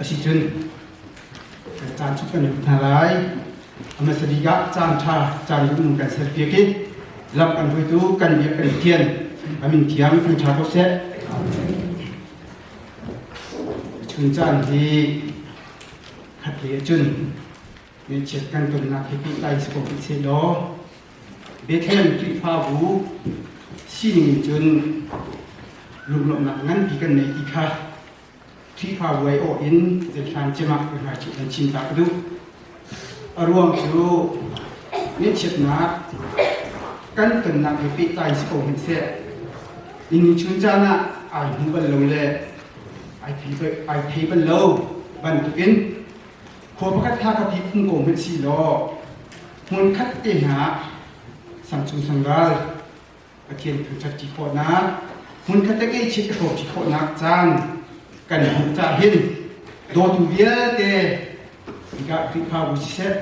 Asicun kan caan cu kan lut hna lai. A hmasa bik ah caan ṭha caan duhnung kan serpiak i lam kan hruaitu kan biak kan Pathian a min thiang kan ṭha ko seh. Chun caan hi khat lei ahcun ngaihchiat kan tonnak he pehtlai si ko hmanh sehlaw Bethlehem Khrihfabu sining in cun lunglawmhnak nganpi kan nei ti kha Khrihfabu aiawh in zeihlan cem ah ka hna kan chim ta ka duh. A ruang cu ngaihchiatnak kan tonnak he pehtlai si ko hmanh seh ini chun caan ah ai hmu bal lo le ai thei bal lo bantukin khua pakhat kha ka pi phung ko hmanh si law hmun khat te hna sangchung sangral Pathian thangṭhat ṭi khawhnak, hmunkhat te kei chit i hrawm ṭi khawhnak caan kan hmuh cah hin dawtu vialte hika Khrihfabu siseh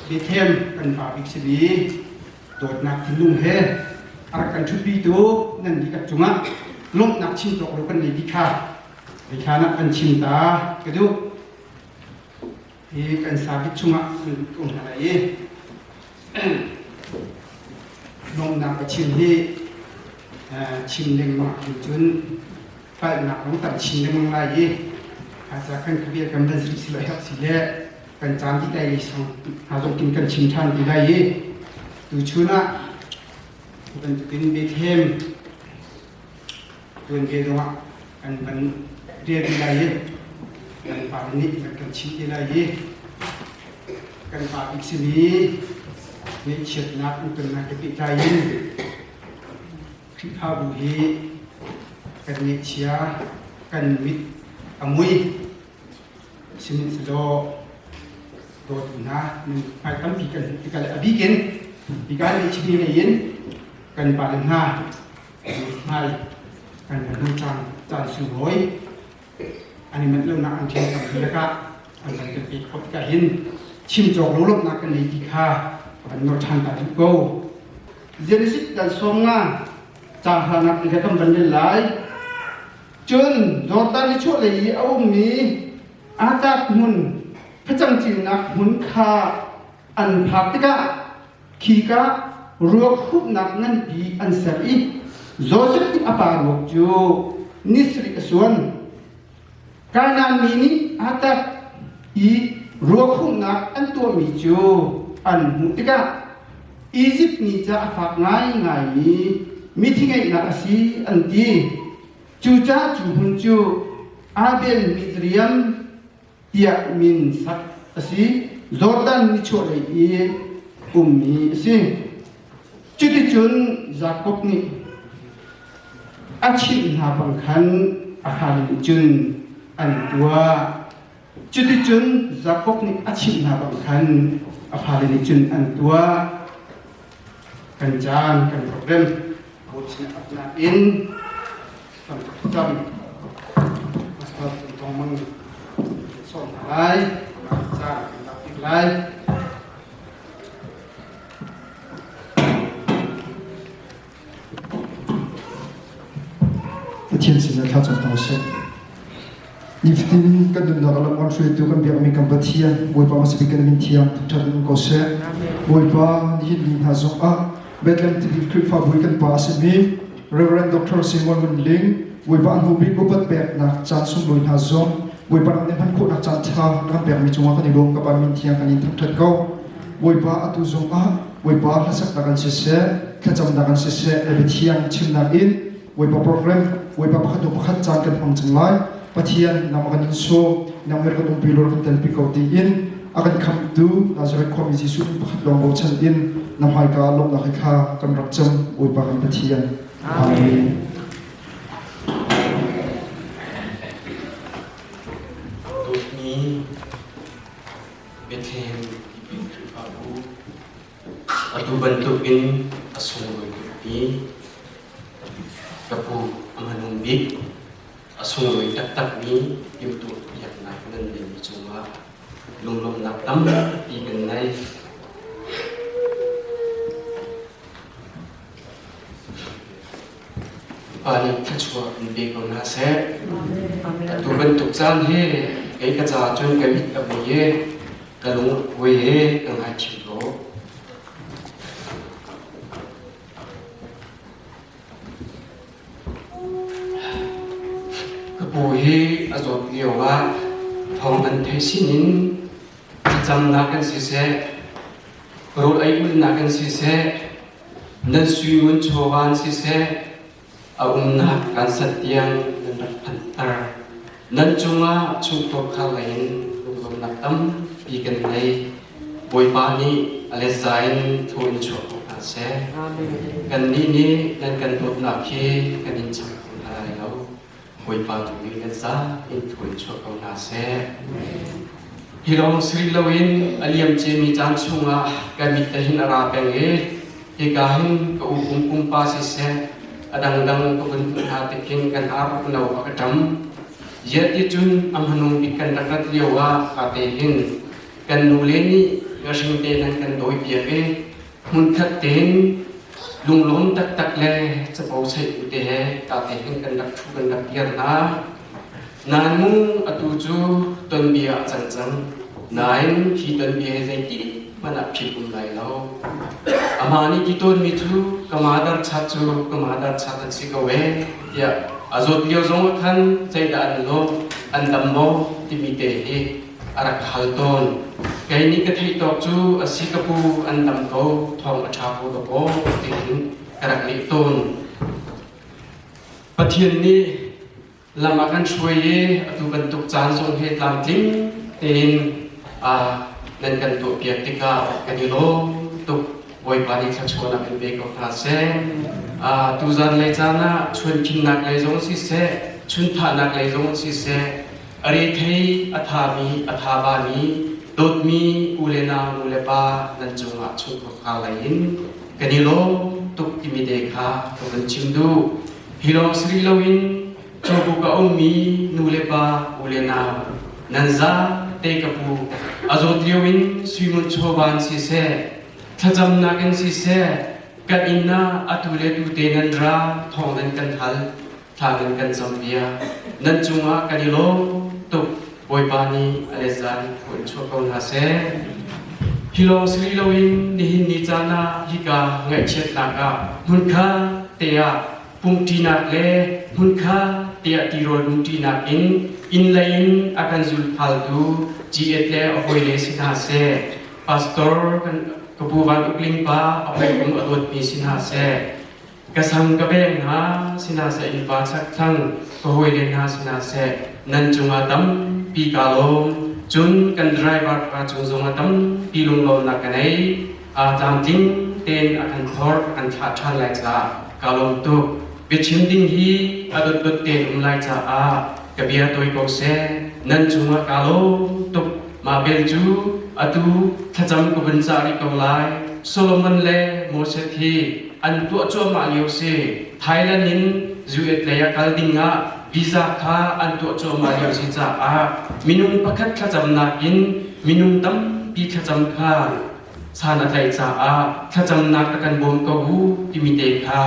Bethlehem kan pa bik simi dawtnak thinlung he a rak kan ṭhutpitu nan dihlak cungah lawmhnak chim cawk lo kan nei ti kha hlan ah kan chim ta ka duh. Hi kan sabit chungah kan um hna lai i Lawmhnak a chim hi chim lengmang ahcun cun palhnak lung tam chin lengmang lai i ca kan khabia kan van si lo herh si le kan caan dih lai sang hna zong kin kan chim ṭhan ti lai i tuchun ah bantukin Bethlehem tuan ve zongah kan van rel ti lai i kan pa nih kan chim ti lai i kan pa bik simi ngaihchiatnak in tonnak he pehtlai in Khrihfabu hi kan ngaihchia kan mit a mui sihmanhsehlaw dawtu hna hmai tampi kan hmuh tikah le a bik in hika ngaihchimi lei in kan pale hna hmai kan hnu caan caan sunglawi an i manh lonak an ṭhen tampi lakah an kan kan pek khawh tikah hin chim cawk lo lawmhnak kan nei ti kha kan nor ṭhan ta duh ko. Genesis dal sawm nga caang hranak ti kha kan van rel lai. Cun Jordan i chuahlei i a ummi Atad hmun facang cinnak hmun kha an phak tikah khika ruak hupnak nganpi an ser i Josef nih a pa ruak cu ni sarih a suan. Kanaan mi nih Atad i ruak humhnak an tuahmi cu an hmuh tikah Izipt mi ca a fak ngaingaimi mithi ngeihnak a si an ti. Cucaah cu hmun cu Abel Mizraim tiah min sak a si. Jordan nichuahlei i ummi a si. Cuticun Jakob nih a chimh hna bang khan a fale nih cun an tuah. Cuticun Jakob nih a chimh hna bang khan a fale nih cun an tuah. Kan caan kan program Bawi sinah apnak in tam tam Pastor Tong Mang sawm hna lai. Caan kan lak tik lai. Pathian sinah thlacam hna usih. Nifatin kan nunnak lam kan hruaitu kan biakmi kan Pathian Bawipa hmasabik kan min thiang thangṭhat in um ko seh. Bawipa nihin ni hna zongah Bethlehem Tidil Khrihfabu i kan pa a simi Reverend Dr. Simon Ngun Ling Bawipa a hnu bik upat peknak caan sunglawi hna zong Bawipa rak nih hman khawhnak caan ṭha na kan pekmi cungah kan i lawm ka Pa min thiang kan in thangṭhat ko. Bawipa atu zongah Bawipa hlasaknak an siseh, thlacamnak an siseh, na biathiang chimnak in Bawipa program, Bawipa pakhat hnu pakhat caan kan hmang cang lai. Pathian nangmah kan in sawm, nangmah kan umpi lor kan telpi ko tiin a kan khamtu Nazareth khuami Jesuh in pakhat lawng bochan in na hmaika lawmhnak he kha kan rak cam Bawipa kan Pathian. Amen. Dawtmi Bethlehem tipil Khrihfabu atu bantukin a sunglawi tukmi ka pu a hmanung bik a sunglawi taktakmi timhtuah biaknak nan neihmi cungah lunglawmhnak tampi kan ngei. Pa nih thluachuah in pe ko hna seh. Atu bantuk caan hi kei ka caah cun ka mit a mui i ka lung a kuai i ka ngaithiam ko. Ka pu hi a zawt lio ah thawng an theih sinin thlacamnak in siseh, rawl ei ulhnak in siseh, nan sui ngun chawva in siseh, a umnak kan sat tiang nan rak phanhter. Nan cungah chungtawk khar lei in lunglawmhnak tampi kan ngei. Bawipa nih a letza in thaw in chuah ko hna seh. Kannih nih nan kan dawtnak hi kan in cham kho hna lai lo. Bawipa tu nih letza in thaw in chuah ko hna seh. Hi lawng si rih loin a liam ciami caan chungah kan mit te hin a ra peng i hika hin ka u pum pa siseh a dangdang ka vun hmuh hna tik hin kan ar no a ka ṭam. Ziah ti cun a hmanung bik kan rak rat lio ah ka te hin kan nule nih ngahring te nan kan dawi piak i hmunkhat tein lunglawm taktak le capo cheih bu te he ka te hin kan rak ṭhu kan rak dir hna. Nain mu atu cu tonbia a cang cang. Nain hi tonbia hi zeitik hmanh ah philh um lai lo. Amah nih ti tawnmi cu ka madar chat cu ka madar chat an si ko ee tiah a zawt lio zong ah khan zeidah an lawh an dam maw timi te hi a rak hal tawn. Kei nih ka theih tawk cu a si ka pu an dam ko thawng a ṭha ko dawkaw tiin ka rak leh tawn. Pathian nih lam a kan hruai i atu bantuk caan zong hi tlamtling tein nan kan tuahpiak tikah kan i lawm tuk. Bawipa nih thluachuahnak in pe ko hna seh. Tuzan lei caan ah chuankhinnak lei zong siseh, chunthahnak lei zong siseh, a rethei a thami a thabami dawtmi u le nau nu le pa nan cungah chungkhar lei in kan i lawm tuk timi te kha ka vun chim duh. Hi lawng si rih loin cawbuk a ummi nu le pa u le nau nan za te ka pu a zawt lio in suingun chawva in siseh thlacamnak in siseh kan inn ah atu le tu te nan ra thawng nan kan hal thla nan kan cam bia nan cungah kan i lawm tuk. Bawipa nih a letzan phuan chuah ko hna seh. Hi lawng si rih loin nihin ni caan ah hika ngaihchiatnak ah hmunkha te ah pumṭinak le hmunkha te ah tirawl dumṭinak in inn lei in a kan zulphaltu GED le a hawile si hna seh, pastor kan ka pu Van Uk Ling pa a hawikom a dawtmi si hna seh, Ka sang ka beng hna sinah seh innpa chakthlang ka hawile hna sinah seh nan cungah tampi kaa lawm. Cun kan driver pa cung zongah tampi lunglawmnak ka nei. Aa tlamtling tein a kan phorh, a kan thlah ṭhan lai caah kaa lawm tuk. Biachim ding hi a dotdot tein um lai caah ka bia tawi ko seh. Nan cungah kaa lawm tuk. Mah bel cu atu thlacam ka vun cah rih ko lai. Solomon le Moses hi an tuah cuahmah lio si. Thailand in US lei ah kal ding ah visa kha an tuah cuahmah lio si caah minung pakhat thlacamnak in minung tampi thlacam kha san a tlaih caah thlacamnak a kan bawm ko u timi te kha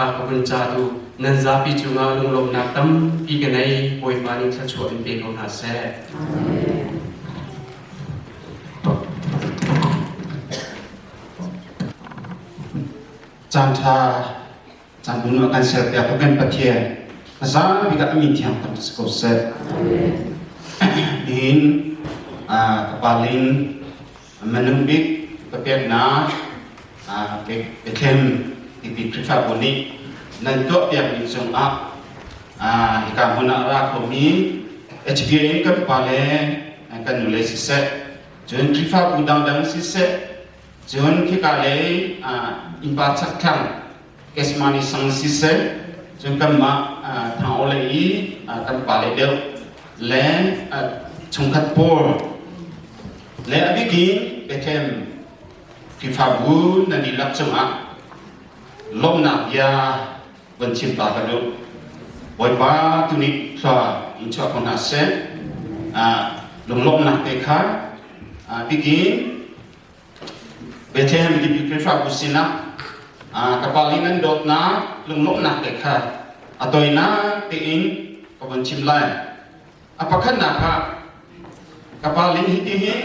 a ka vun ca duh. Nan zapi cungah lunglawmhnak tampi ka nei. Bawipa nih thluachuah in pe ko hna seh. Caan ṭha caan hmun ah kan serpiak ko kan Pathian a zapi ah a min thiang tam si ko seh. Nihin ka pa Ling manung bik ka peknak Bethlehem tipi Khrihfabu nih nan tuahpiakmi cungah hika hmun ah a ra khomi HBA in kan pa le kan nule siseh cun Khrihfabu dangdang siseh Cun khika lei innpa chakthlang Kesmani sang siseh, cun kanmah Thang lei i kan pale deuh le chungkhat pawl le a bikin Bethlehem Khrihfabu nan dihlak cungah lawmhnak bia van chim ta ka duh. Bawipa tu nih thlua in chuah ko hna seh. Lunglawmhnak te kha bikin Bethlehem Khrihfabu sinah ka pa li nan dawtnak lunglawmhnak te kha. A toinak tein ka von chim lai. A pakhatnak ah ka pa ling hi ti hi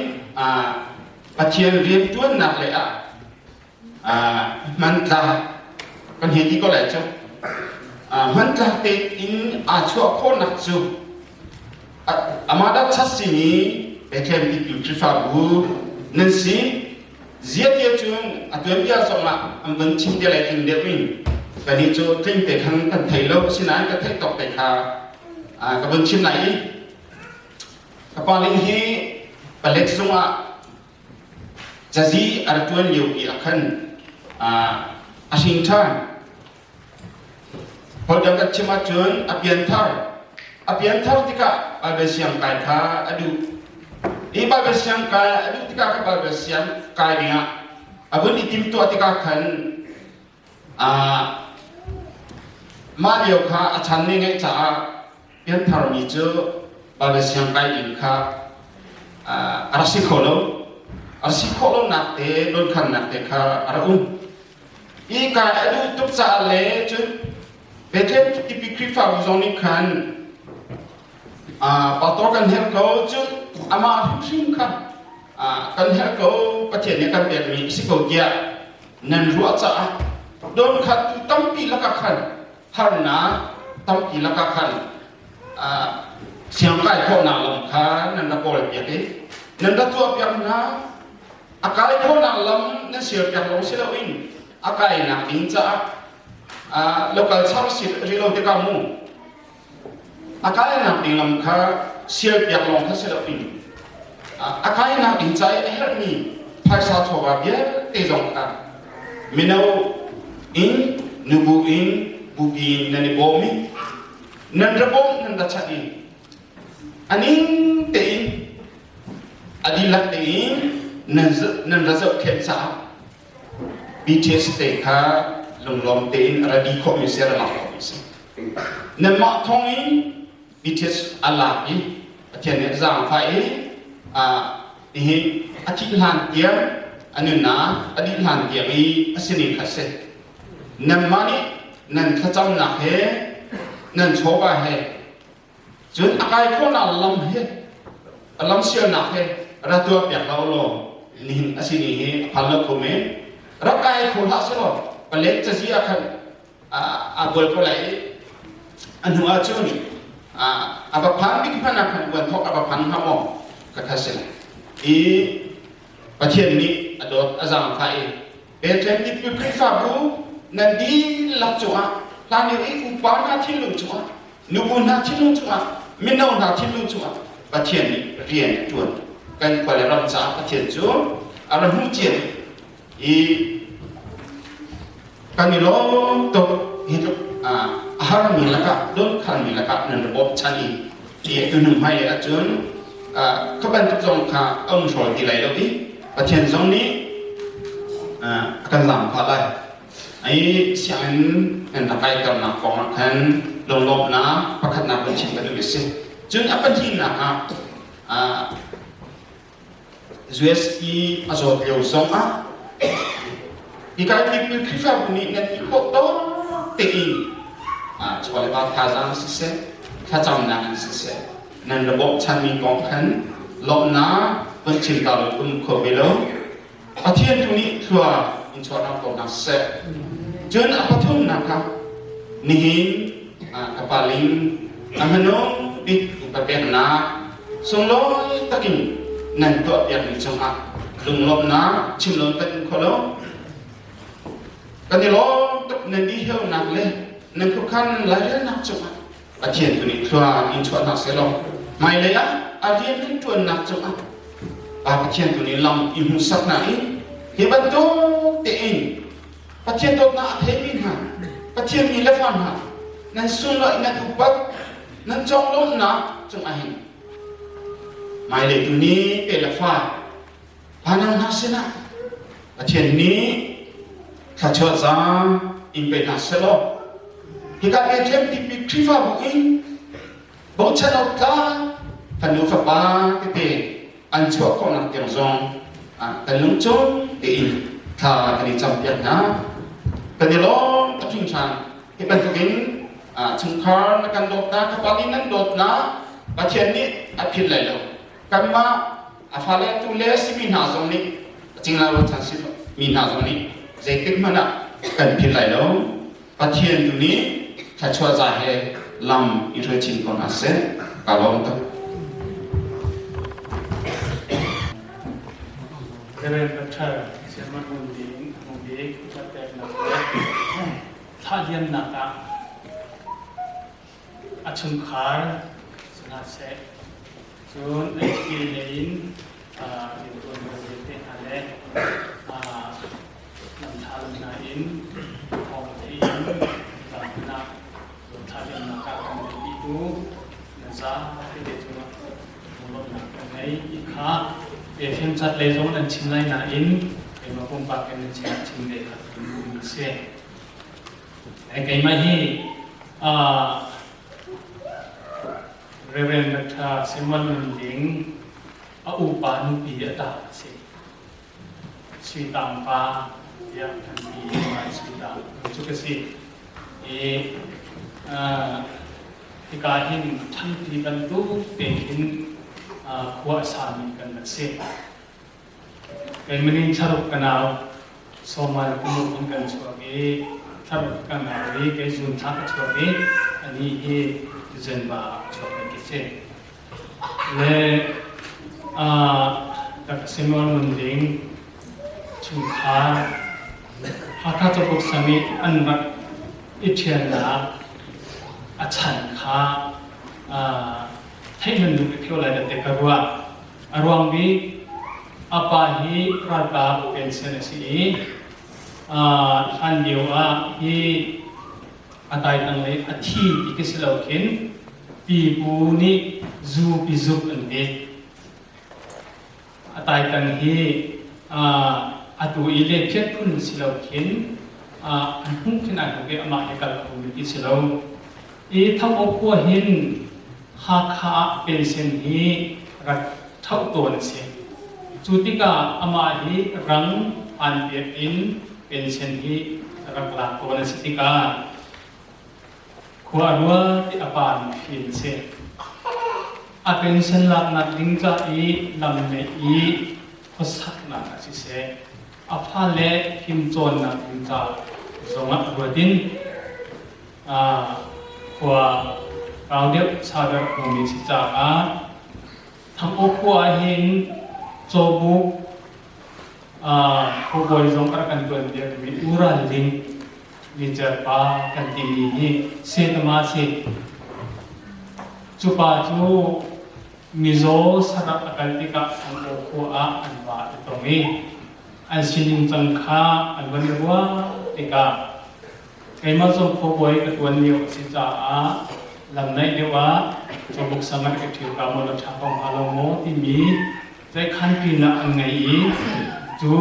Pathian rianṭuannak lei ah hmantlak kan hei ti ko lai cu. Hmantlak tein aa chuah khawhnak cu amah dah chat simi Bethlehem Tipil Khrihfabu nan si. Ziatia cun a tuanbia zongah an van chim te lai tling deuh in kannih cu tling te khan kan thei lo asinain ka theih tawk te kha ka vun chim lai i ka pa ling hi palek zungah cazi a rak ṭuan lio pi ah khan a hring ṭhan. Holh dang kan chim ahcun a pianthar. A pianthar tikah Baibal siang kai kha a duh. I Baibal siang kai a duh tikah khan Baibal siang kai dingah a vun i timtuah tikah khan mah lio kha a chan nih ngeih caah piantharmi cu Baibal siang kai ding kha a rak si kho lo. A rak si khawh lonak te, donkhannak te kha a rak um. Hi kai a duh tuk caah le cun Bethlehem tipi Khrihfabu zong nih khan pastor kan herh ko cun amah hrimhrim kha kan herh ko Pathian nih kan pekmi a si ko tiah nan ruah caah dawnkhattu tampi lakah khan harnak tampi lakah khan siangkai khawhnak lam kha nan rak kawl piak i nan rak tuah piak hna. A kai khawhnak lam nan sialpiak lawng si loin a kainak ding caah local char si rih lo tikah mu a kainak ding lam kha sialpiak lawng kha si loin a kainak ding ca i a herhmi phaisa chawva vialte zong kha mino in nubu in bupi in nan i bawm i nan ra bawm nan ra chanh i a ning tein A dihlak tein nan ra zohkhenh caah BTS te kha lunglawm tein a ra dih khawhmi si a ra lak khawhmi si. Nanmah thawng in BTS a lak i Pathian nih a zaangfah i nihin a thih hlan tiang a nunnak a dih hlan tiang i a sining kha a si. Nanmah nih nan thlacamnak he nan chawva he Cun a kai khawhnak lam hi a lam sialnak hi ra tuah piak hlah law nihin a sini hi a phan lo kho men. Rak kai kho hlah selaw palek cazi ah khan a bual ko lai i a hnu ah cun a va phan bik hmanh ah khan uan thawk a va phan hnga maw ka kha si lai. I Pathian nih a dawt a zaangfah i Bethlehem tipil Khrihfabu nan dihlak cungah hlan lio i upa hna thinlung cungah nubu hna thinlung cungah mino hna thinlung cungah Pathian nih rian a ṭuan. Kan khua le ram caah Pathian cu a ra hmuh cia i kan i lawm tuk. Hi tluk a harmi lakah donkhanmi lakah nan ra bawmchan i ti tu hnu hmai ahcun kha bantuk zong kha a um hrawl ti lai lo i Pathian zong nih a kan zaangfah lai. Ai sianginn nan rak kaiternak kong ah khan lunglawmhnak pakhatnak kan chim ka duh i si. Cun a pahnihnak ah US i a zawt lio zong ah hika tipil Khrihfabu nih nan ti khawh tawk tein chaw le va thazaang siseh, thlacamnak in siseh, nan ra bawmchanmi kong khan lawmhnak kan chim ta lo um kho ve lo. Pathian tu nih thlua in chuahnak ko hna seh. Cun a pathumnak kha nihin ka pa ling a hmanung bik upa peknak Sunglawi takin nan tuahpiakmi cungah lunglawmhnak chim lo kan in kho lo. Kan i lawm tuk nan diheunak le nan khuakhan lairelnak cungah Pathian tu nih thlua in chuah hna seh law hmailei ah a rian nan ṭuannak cungah Pa Pathian tu nih lam i hmuhsak hna i hi bantuk tein Pathian dawtnak a theimi hna Pathian mi le fa hna nan sunglawih nan upat nan conglawmhnak cungah hin hmailei tu ni te le fa hanang hna sinah Pathian nih thluachuah zaang in pe hna selaw hika Bethlehem tipi Khrihfabu in bochan awk tlak fanu fapa tete an chuah khawhnak tiang zong kan lungchung tein thla kan i campiak hna. Kan i lawm tuk hringhran. Hi bantukin. Chungkhar na kan dawtnak, ka pa nih nan dawtnak Pathian nih a philh lai lo. Kanmah a fale tu le simi hna zong nih cingla rualchan mi hna zong nih zeitik hmanh ah kan philh lai lo. Pathian tu nih thluachuah za he lam i hruai chin ko hna seh. Ka lawm tuk. Reverend Dr. Siaman Ngun Ding Hmung Bik upat-peknak le thlahliamnak ah a chungkhar si hna seh, cun HK lei in riantuan vialte hna le lamtha lam hna in thawng theih in lam hmun ah thlahliamnak ah kan biapitu nan zapi cungah lunglawmhnak kan ngei ti kha biathiam cat lei zong nan chim lai nain keimah pumpak in nan chim chim ve kha ka duhmi a si. Keimah hi Reverend Dr. Simon Nun Ding a upa nupi a ta a si. Sui Tang pa tiah kan ti i Sui Tang cu ka si. I hika hin ṭhangpi bantuk te hin khua a sami kan rak si. Keimah thlaruk ka nau Somal kumuk in kan chuak i thlaruk ka nau i kei zun thla ka chuak i ani hi Zenba chuak kan si. Le ka Simon Ngun Ding chungkhar Hakha Cawbuk Summit an rak i ṭhialnak a chan kha theih nan duh phio lai te ka ruah. A ruang bik a pa hi ralkap pension a si i hlan lio ah hi a taitang lei a thi ti khi si lo khin pipu nih zu pi zuk an ti. A taitang hi atu i le phiat phun si lo khin an hmuh khin an hmuh i amah hi kal kho mi ti si lo. I Thangawk khua hin Hakha ah pension hi rak ṭhoh tawn a si. Cu tikah amah hi rang aan piak in pension hi rak lak tawn a si tikah khua a rual ti a pa nih fim a si. A pension laknak ding ca i lam neih i khuasaknak ah siseh, a fale fimcawnnak ding ca zongah ruat in khua rau deuh sau deuh hmumi si caah Thangkaw khua ah hin cawbuk khuabawi zong a rak kan tuan piakmi Ural Ling Nicer pa kan timi hi Setama a si. Cu pa cu mizaw sarak a kal tikah Thangkaw khua ah an va i tong i an sining cang kha an van i ruah tikah Keimah zong khuabawi ka ṭuan lio a si caah lam naih deuh ah cawbuk sang ah ka ṭhio ka maw la ṭha ko hnga lo maw timi zaikhanpinak an ngei i cu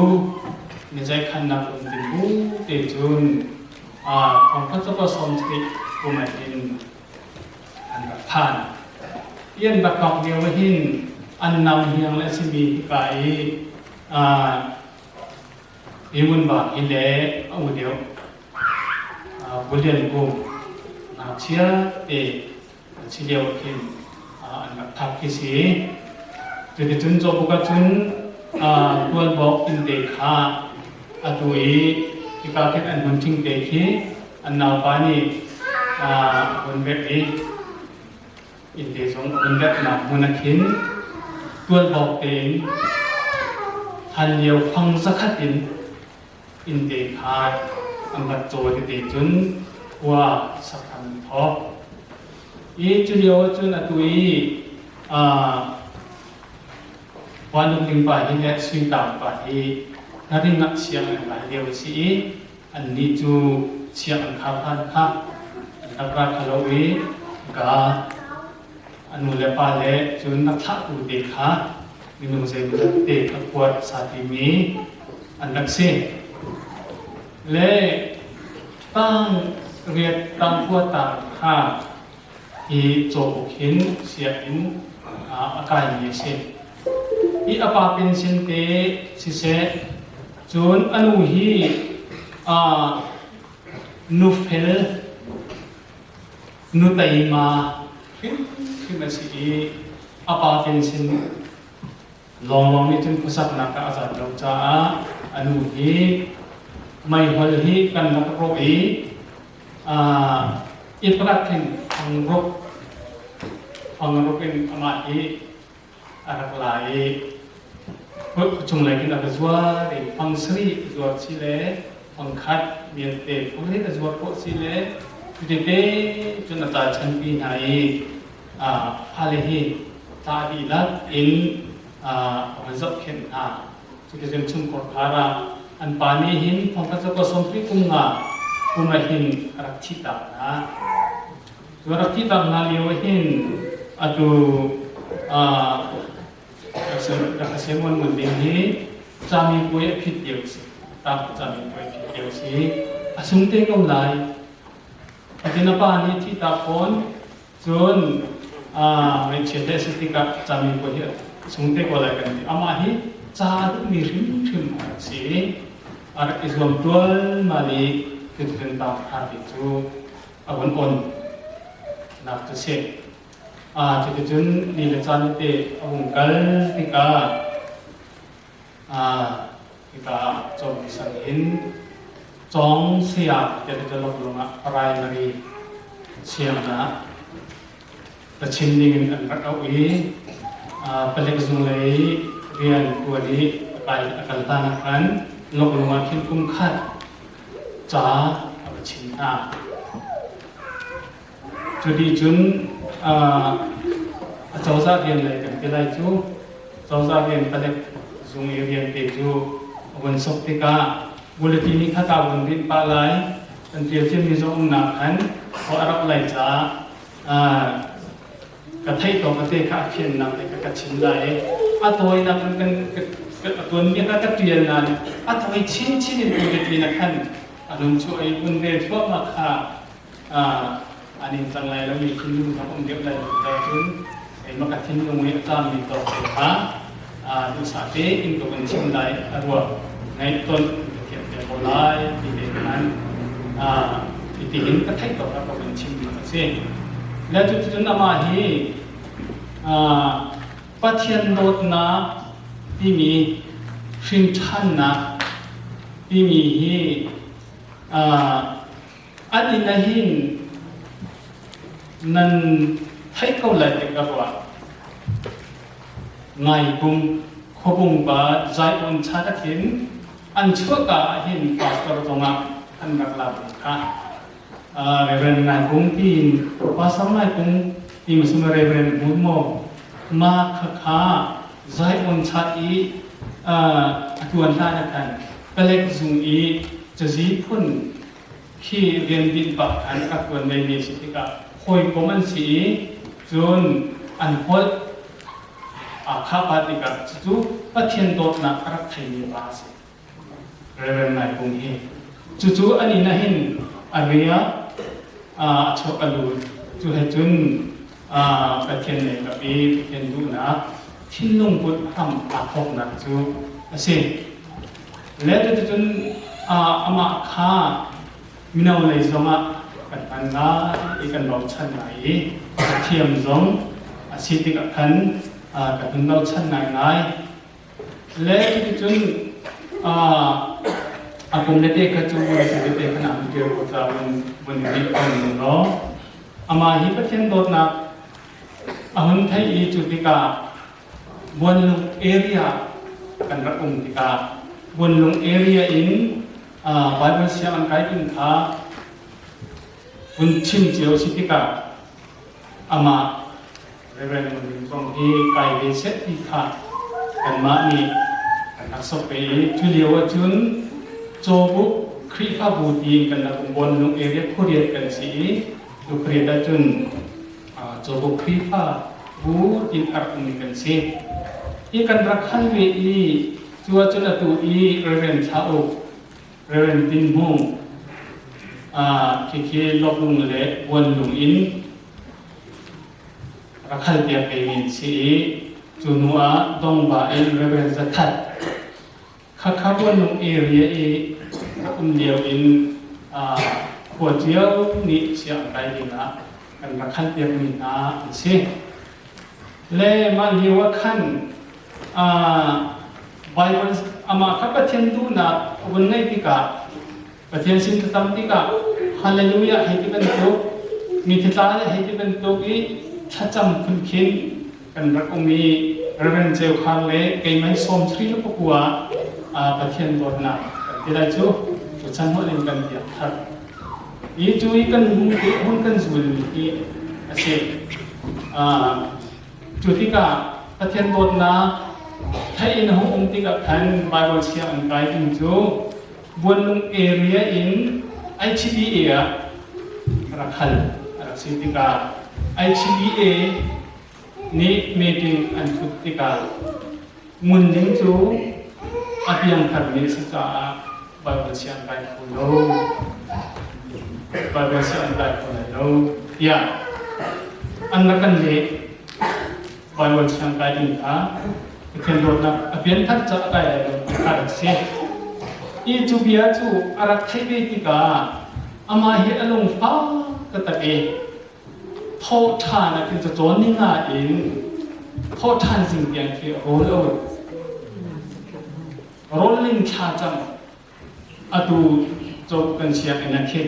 mi zaikhannak lungthin bu te cun thongkhat capo 70 kum ah hin an rak phan. I an rak kok lio ah hin an nau hniang le a simi hika i Hi hmunhma hi le a u deuh Bulian kum ngakchia te an si lio ah khin an rak thak khi si. Cuticun cawbuk ahcun tualbawk inn te kha atu i hika khin an hmun ṭhing te khi an naupa nih a hun bek i Innte zong a hun hmun ah khin tualbawk tein hlanlio fang zakhat in innte kha an rak caw tete cun khua sak an thawk. I culio ahcun atu i Vanlung Ding pa hi le Sui Tlang pa hi hnaring ah siang an kai lio a si i Annih cu sianginn khar hlan kha an rak ra kho lo i ka a nu le pa le cun a thlahtu te kha minung zeimawzat te a kuat sa timi an rak si. Le tang riat tang khua tang kha hi cawbuk hin sianginn a kaimi a si. Hi a pa pension te siseh Cun a nu hi nufel Nu teima hrimhrim a si i a pa pension lawnglawng nih cun khuasaknak ah a zat lo caah a nu hi meihol hi kan rak rawh i inn pakhat khin fangruk in amah hi a rak la i cunglei khin a va zuar i fang sarih a zuar si le fang khat vialte fang riat a zuar khawh si le cutete cun a ca chanpi hna i fale hi tla dihlak in a van zohkhenh hna. Cuticun chungkhar khar ah an pa nih hin thongkhat zakua sawmhnih kum nga kum ah hin a rak thihtak hna. Cu a rak thihtak hna lio ah hin atu rak Simon Ngun Ding hi camipuai a phit lio si. Tang camipuai a phit lio si. A sung te ko lai. Cutin a pa nih thihtak fawn. Cun ngaihchia te a si tikah camipuai hi a sung te ko lai kan ti. Amah hi ca a duhmi hrimhrim a rak si i a rak i zuam ṭualmal i cuticun tang khar bik cu a vun on nak cu si. Cuticun ni le caan te a hung kal tikah hika cawm sang in cawng saya tiah cu lung ah primary siangnak Kachin ning in an rak auh i palek zung lei rian tuan i a kal hlan ah khan Loklung ah khin kum khat ca a va chim hna. Cu dih cun a cozah rian lei kan ti lai cu cozah rian palek zung i rian te cu a vun sok tikah bulletin nih kha ta vun rinh pah lai kan ṭial ciami zong umnak khan khua a rak lai caah ka theih tawk te kha a fiannak te kha ka chim lai i a tawinak in kan a tuanmi kha ka ṭial nain a tawi chinchin in bulletin na khan a lung chu ai vun rel thluahmah kha an in cang lai lomi thinlung zong um deuh lai lo cun keimah ka thinlung i a caammi tawk te kha duhsah tein ka vun chim lai a ruah ngaih ton ka thiam te ko lai ti te khan itihin ka theih tawk ka vun chim a si. Le cuticun amah hi Pathian dawtnak timi hrinṭhannak timi hi An inn ah hin nan theih ko lai ti ka ruah. Ngaikung khuabung pa Zion chan ah khin an chuahka ah hin pastor zongah an rak lak kha. Reverend Ngaikung tiin Pastor Ngaikung ti masum Reverend Hmun maw ma kha kha Zion chat i a tuan hlan ah khan palek zung i cazi phun khi rian dinh bak khan rak tuan ve si tikah hawikom an si i cun an holh aa khah pah tikah cucu Pathian dawtnak a rak theimi pa a si. Reverend Nai Kung hi. Cucu an inn ah hin a ria a chuak a lut. Cu he cun Pathian lei kap i Pathian duhnak thinlung put hram aa thawknak cu a si. Le cuticun amah kha mino lei zongah kan hman ngai i kan bochan ngai i a thiam zong a si tikah khan kan hun bochan ngaingai. Le cuticun a kum le te kha cu tete khan a hun ṭial ko caah vun rih ko ning law amah hi Pathian dawtnak a hun theih i cu tikah Buanlung area kan rak um tikah Buanlung area in Bible sianginn kai ding kha hun chim cio si tikah amah Reverend Ngun Ling zong hi kai ve seh ti kha kanmah nih kan rak sok ve i cu lio ahcun Cawbuk Khrihfabu tiin kan rak um Buanlung area khuariat kan si i cu khuariat ahcun Cawbuk Khrihfa bu tin a rak ummi kan si. Hi kan rak hal ve i cu ahcun atu i Reverend Thla Uk, Reverend Tin Hmung, khikhi Loklung le Buanlung in rak hal piak ve mi an si i cu hnu ah Dongba in Reverend Zathat Khakha Buanlung area i rak um lio in khua cio nih siang kai ding ah kan rak halpiakmi hna an si. Le mah lio ah khan Bible amah kha Pathian duhnak a vun ngeih tikah Pathian sin thlacam tikah Hallelujah hei ti bantuk mi thitla le hei ti bantuk i thlacam phun khin kan rak um i Reverend Ceu Khar le keimah 33 le pakua Pathian dawtnak kan ti lai cu cu chan holh in kan biak thar. Hi cu i kan hung te hung kan zulmi hi a si. Cu tikah Pathian dawtnak theih in a hung um tikah khan Bible siang an kai ding cu Buanlung area in HBA ah rak hal a rak si tikah HBA nih meeting an thut tikah Ngun Ling cu a piangtharmi a si caah Baibal siang kai kho lo. Baibal siang kai kho lai lo tiah an rak kan leh. Baibal siang kai ding kha Pathian dawtnak a pianthar caah kai lai lo ti kha rak si. I cu bia cu a rak theih ve tikah amah hi a lungfak taktak i Thawhṭhan ah khin cacawn ni nga in thawhṭhan zing tiang khi rawl a ul. Rawl ling thla cang atu cawk kan sianginn ah khin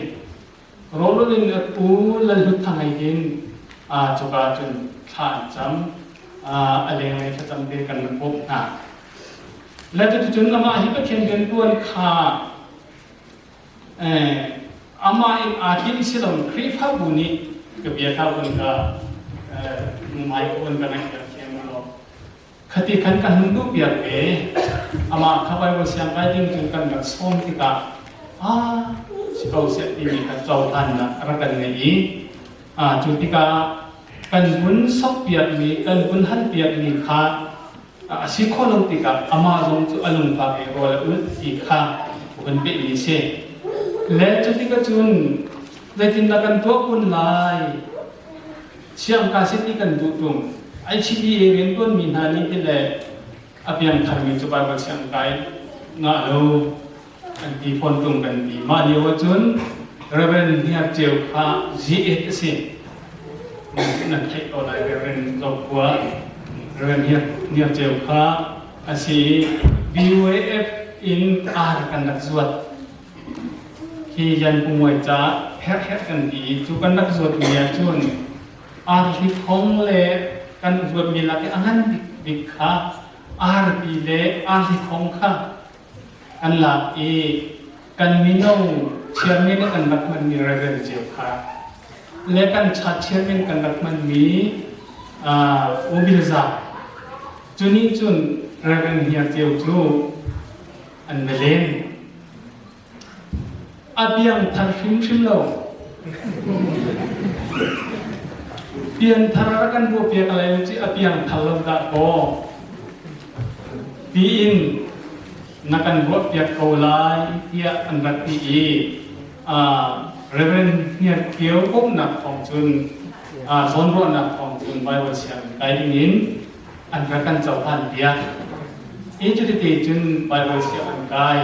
rawl ul in u Lal Hlut Thang hei hin cuka cun thla an cam a lenglei thlacam te kan rak bawmh hna. Le cuticun amah hi Pathian rianṭuan kha Amah in aa timh si lo Khrihfabu nih ka bia kha vun ka mumai ka vun ka ngaihpiak thiam law khati khan ka hun duh piak ve. Amah kha Bible siangkai ding cun kan rak sawm tikah ah si ko seh timi kha cohlannak a rak kan ngeih i cu tikah kan vun sokpiakmi kan vun halpiakmi kha A si khawh lo tikah amah zong cu a lungfak i rawl a ulh ti kha vun pehmi a si. Le cu tikah cun zeitindah kan tuah kun lai? Siangka si ti kan duh ṭung. ICBA rianṭuanmi hna nih ti le a piangtharmi cu Baibal siangkai ngah lo an ti fawn ṭung kan ti. Mah lio ah cun Reverend Hniar Ceu kha Z8 a si. Nan theih ko lai Reverend Zokhua. Reverend Hniar Ceu kha a si i BUAF in ar kan rak zuat. Hi Yan Pungmuai ca herh kan ti i cu kan rak zuatmi ah cun arhli thong le kan zuatmi lak i a ngan bik kha arpi le arhli thong kha An lak i kan mino chairman in an rak hmanmi Reverend Ceu kha le kan chat chairman kan rak hmanmi U Bilza cu nih cun Reverend Hniar Ceu cu an va len. A piangthar hrimhrim lo. Pianthar a kan ruahpiak lai ci a piangthar lo dah kaw tiin na kan ruahpiak ko lai tiah an rak ti i Reverend Hniar Kio bawmhnak thawng cun zawnruahnak thawng cun Bible sianginn kai dingin an rak kan cohlan piak. Hi cuti cun Bible sianginn kai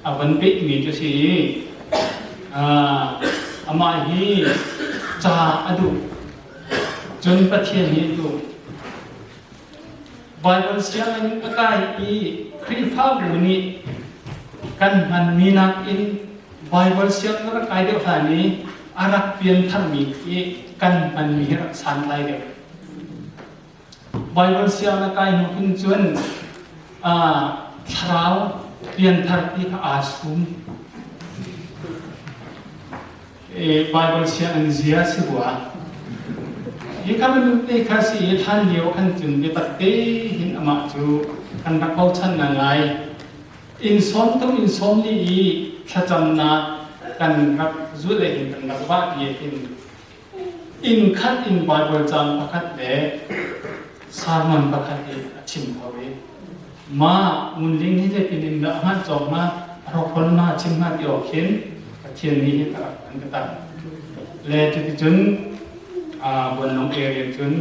a van pehmi cu si i amah hi ca a duh cun Pathian hi a duh. Bible sianginn a kai i Khrihfabu nih kan hmanmi nakin Bible sianginn rak kai deuh hlan i a rak piantharmi khi kan hmanmi hi rak santlai deuh. Baibal siang na kai hnu hin cun thlarau pianthar ti kha aa sum. Baibal siang an zia si rua. Hi kha bantuk te kha si i hlan lio khan cun biatak te hin amah cu kan rak bochan na ngai. Inn sawm tum inn sawm li i thlacamnak kan rak zulh le hin kan rak vah ti hin Inn khat in Baibal caang pakhat le sermon pakhat hi a chim kho i mah Ngun Ling hi zeitin in dah a hman cawk hnga, a rawkhrol ma chim hnga ti awk khin Pathian nih hin a rak an ka tak. Le cuticun Buanlung area cun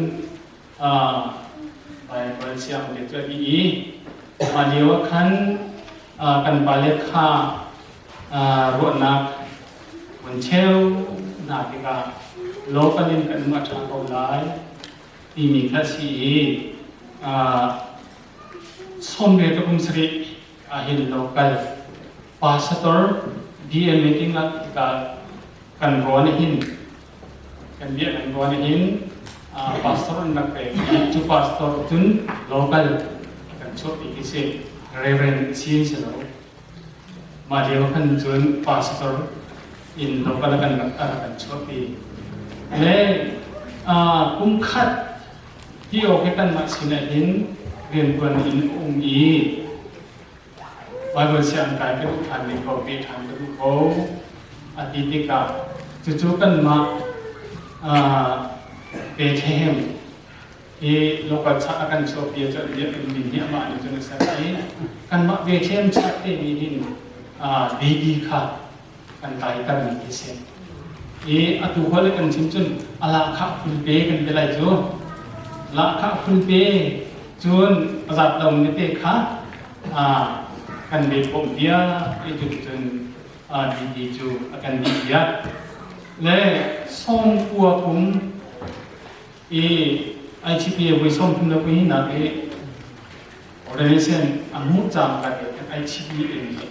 Baibal siang te cu a dih i mah lio ah khan kan pale kha ruahnak vun cheu hna tikah. Local in kan um a ṭha ko lai timi kha si i 18 ka kum sarih ahhin local pastor BM meeting ah tikah kan rawn hin kan bia kan rawn hin pastor an rak pek i cu pastor cun local kan chuahpi khi si. Reverend sin si lo. Mah lio khan cun pastor in local kan rak kan chuahpi. Le kum khat ti awk hi kanmah sinah hin riantuan in a um i Baibal siang kai ka duh ṭhan ve ko, pe ṭhan ka duh ko a ti tikah cucu kanmah Bethlehem hi local chah a kan chuahpi ah cun biakinn min hi amah nih cun a ser i kanmah Bethlehem chah te nih hin baby kha kan kaitermi khi si. I atu khua le kan chim cun a lahkhah phunpe kan ti lai cu. Lahkhah phunpe cun a zat lo mi te kha kan ve pom bia i cun cun DD cu a kan dih bia. Le 90 kum i ITPA voi 32 nak i Organization a hmuh cangka te kan ITPA nih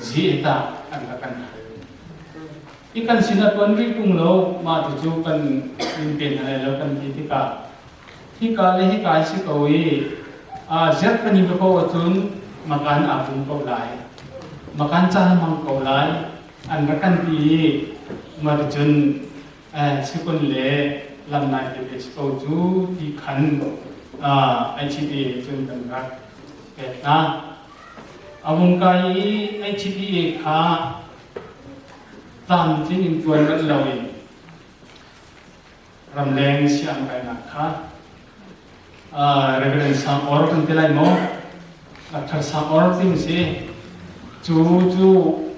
ZETA an rak kan hal. I kan sin a tuan rih tung lo, mah cu kan in pe hna lai lo kan ti tikah hika le hika si ko i zet kan in ko ahcun makan aa pum ko lai, makan caan hmang ko lai an rak kan ti i mah cun Sikun le lamnai tete si ko cu ti khan ITPA cun kan rak pek hna. A vung kai i ITPA kha tlamtling in tuan manh loin ramleng siang kainak kha Reverend Sang Or kan ti lai maw? Dr. Sang Or ti si. Cu cu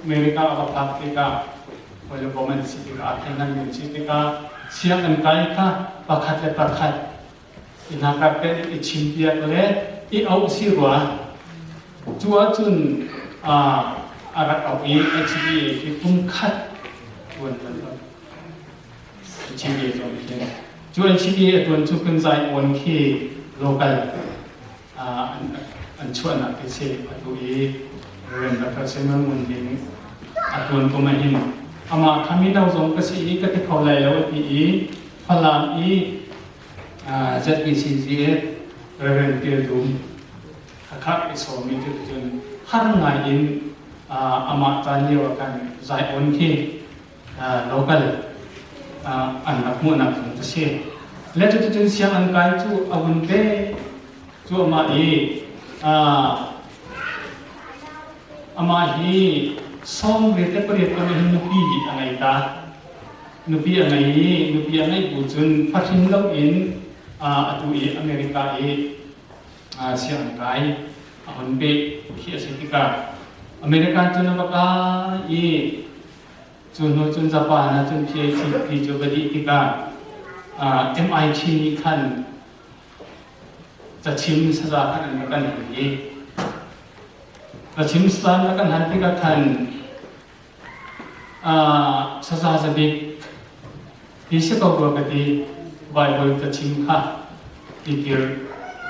America a va phak tikah hawi bom an si tikah theng an si tikah siang an kai kha pakhat le pakhat i hna te i chim piak le i auh si rua. Cu ahcun a rak auh i HBA khi kum khat tuan kan HBA zong khi cu HBA a tuan cu kan zai awn khi local an chuahnak khi si. Atu i Reverend Dr. Simon Ngun Ding a tuan kum ahhin amah kha mino zong ka si i ka ti kho lai lo a ti i Falam i ZBCGA Reverend Pil Dum khakha i sawmi cu cun har ngai in amah caan lio ah khan zai awn khi local an rak hmuhnak zong cu si. Le cuticun siang an kai cu a vun pe cu amah i amah hi 88 kum hin nupi a ngei ta. Nupi a ngei i nupi a ngeih bu cun fahrin loin atu i America i siang an kai a hun peh khi a si tikah America cun a va kai i Cu hnu cun Japan ah cun PHP cu va dih tikah MIT nih khan cachim saza khan an rak kan hal i cachim saza an rak kan hal tikah khan saza zabik ti si ko rua ka ti. Bible cachim kha tikir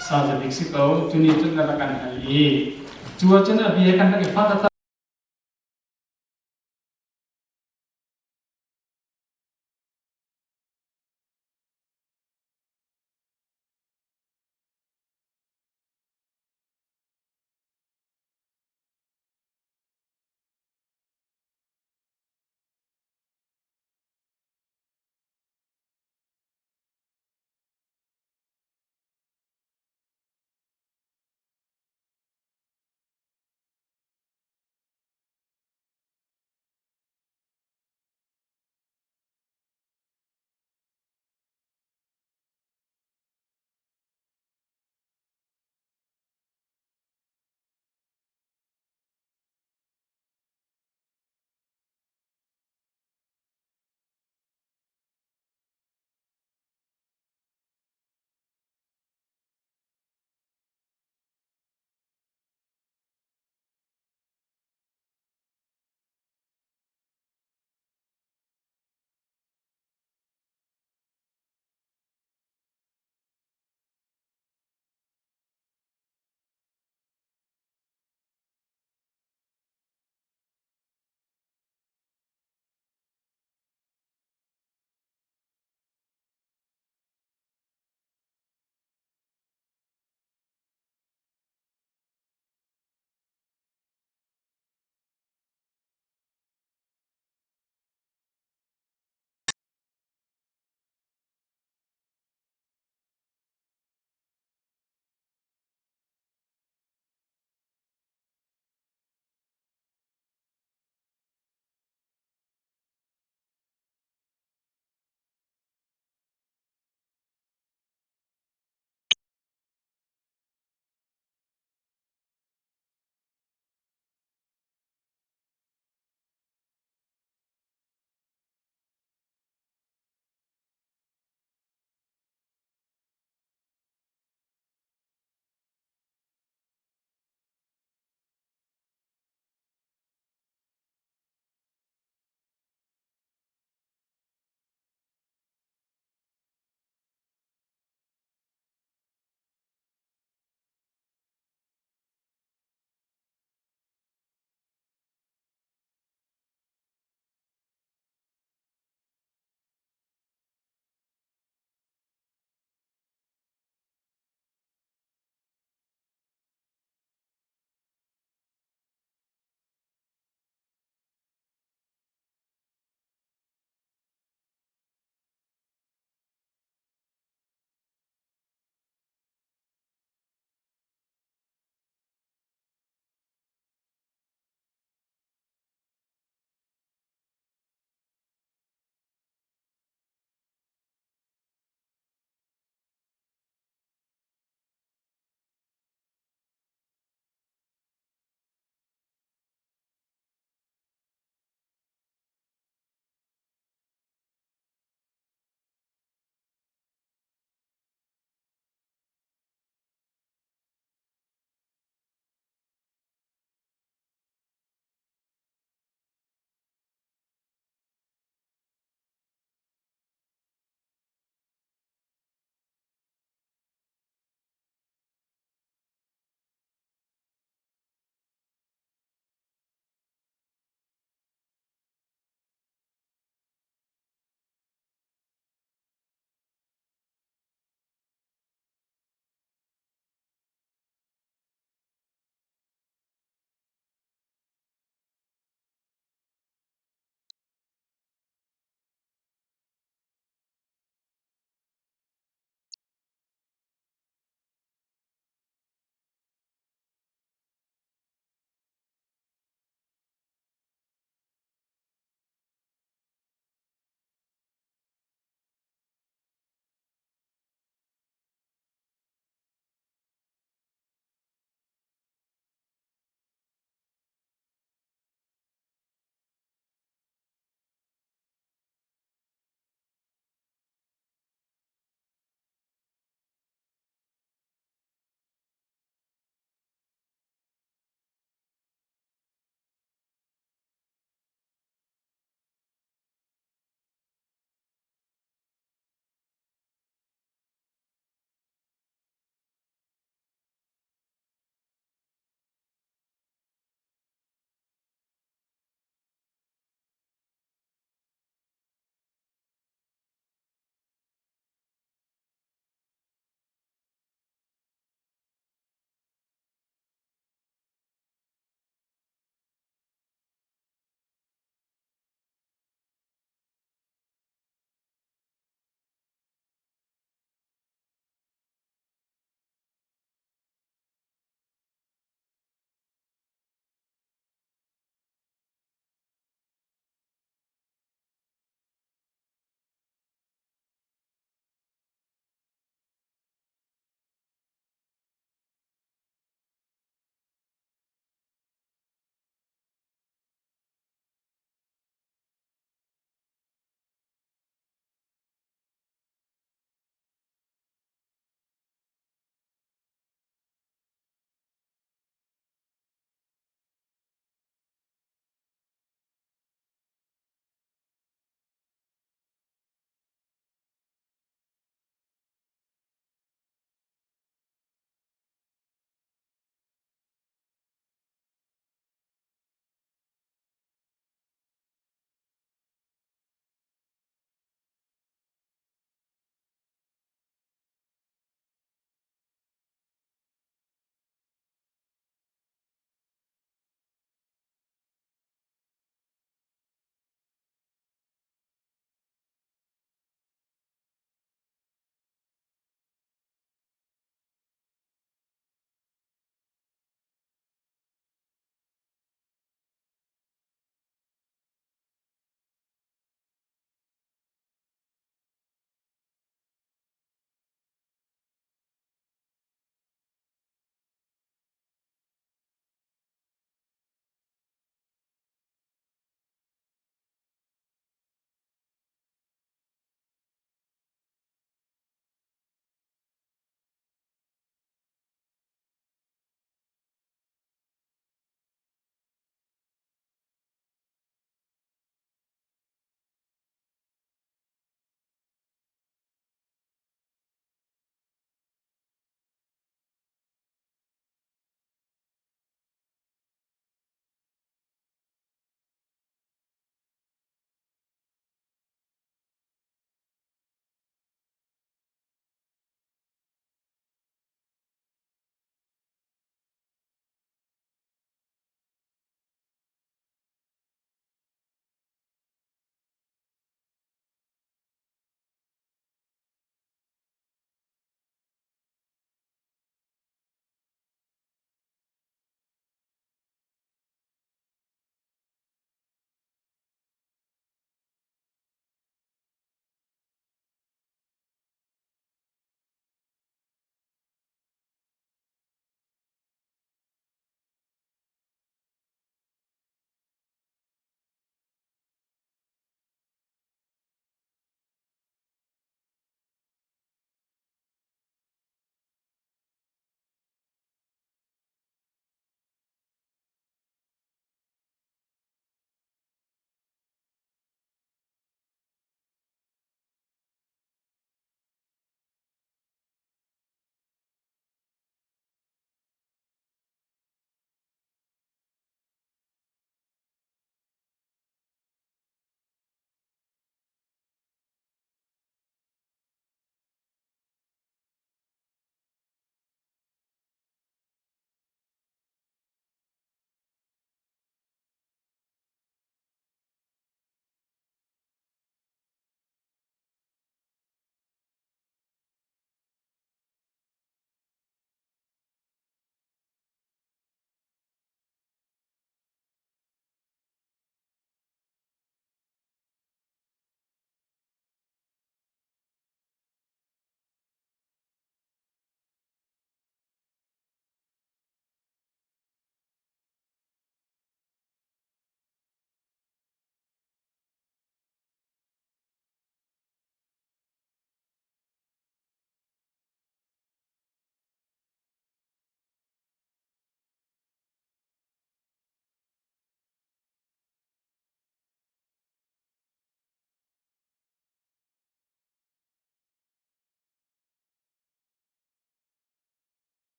sa zabik si ko. Cu nih cun na rak kan hal i cu ahcun a bia kan rak i fah taktak.